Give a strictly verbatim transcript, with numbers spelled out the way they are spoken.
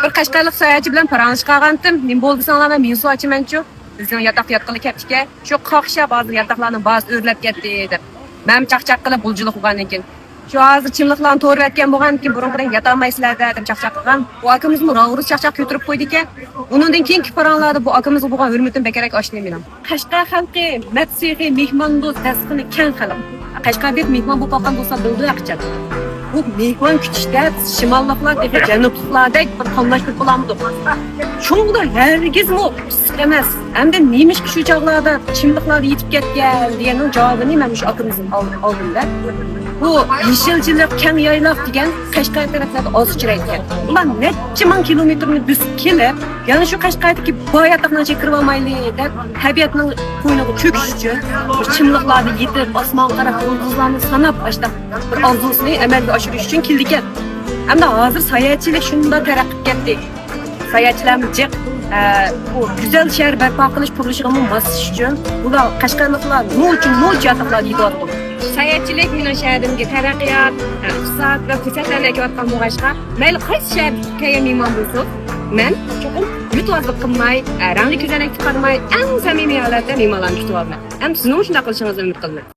بىر قەشقەرلىك ساياھەتچى بىلەن پاراڭلىشىپ قالغانتىم. نېمە بولدى دېسەڭلار، مەن مېڭە سۇ ئاچىمەنچۇ، بىزنىڭ ياتاق ياتقىلى كەپتىكەن. شۇ قاقشاپ ھازىر ياتاقلارنىڭ بارىسى ئۆرلەپ كەتتى دەپ. مەن چاقچاق قىلىپ غۇلجىلىق بولغاندىن كېيىن، شۇ ھازىر چىملىقلارنى تورىۋەتكەن بولغاندىكىن، بۇرۇنقىدەك ياتالمايسىلەر دە دەپ چاقچاق قىلغان. بۇ ئاكىمىزمۇ راۋۇرۇس چاقچاق كۆتۈرۈپ قويدىكەن. ئۇنىڭدىن كېيىنكى پاراڭلاردا بۇ ئاكىمىزغا بولغان ھۆرمىتىم بەكرەك ئاشتى مېنىڭ. قەشقەر خەلقى مەتسىخى، مېھماندوست، دەستىخىنى كەڭ خەلق. قەشقەرگە مېھمان بولۇپ باققان بولسا بىلىدۇ ھەقىچان. بۇ مېھمان كۈتۈشتە شىماللىقلار تېخى جەنۇبلۇقلاردەك بىر قاملاشتۇرۇپ بولالمىدۇق. شۇڭا ھەرگىزمۇ پىسسىق ئەمەس. ئەمدى نېمىشقا شۇ چاغلاردا چىملىقلاردا يېتىپ كەتكەن دېگەننىڭ جاۋابىنى مەن مۇشۇ ئاكىمىزدىن ئال-، ئالدىم دە. بۇ يېشىلچىلىق، كەڭ يايلاق دېگەن قەشقەر تەرەپلەردە ئاز ئۇچرايدىكەن. ئۇلار نەچچە مىڭ كىلومېتىرنى بۆسۈپ كېلىپ، يەنە شۇ قەشقەردىكى باي ياتاقنىڭ ئىچىگە كىرىۋالمايلى دەپ، تەبىئەتنىڭ قوينىغا چۆكۈش ئۈچۈن، بىر چىملىقلاردا يېتىپ، ئاسمانغا قاراپ، يۇلتۇزلارنى ساناپ، ئاشۇنداق بىر ئارزۇسىنى ئەمەلگە ئاشۇرۇش ئۈچۈن كېلىدىكەن. ئەمدى ھازىر ساياھەتچىلىك شۇنداق تەرەققىي قىلىپ كەتتى. ساياھەتچىلەرمۇ جىق، ئە، بۇ گۈزەل شەھەر بەرپا قىلىش قۇرۇلۇشىغىمۇ ماسلىشىش ئۈچۈن، بۇلار قەشقەرلىكلەر نوچى، نوچى ياتاقلاردا يېتىۋاتىدۇ. ساياھەتچىلىك مېنىڭ شەھىرىمگە تەرەققىيات، ئىقتىساد ۋە پۇرسەتلەرنى ئەكېلىۋاتقان بولغاچقا، مەيلى قايسى شەھەردىكى كەلگەن مېھمان بولسۇن، مەن چوقۇم يۇتۇۋازلىق قىلماي، رەڭلىك كۆزەنەكتە قارىماي، ئەڭ سەمىمىي ھالەتتە مېھمانلارنى كۈتۈۋالىمەن. ھەم سىزنىڭمۇ شۇنداق قىلىشىڭىزنى ئۈمىد قىلىمەن.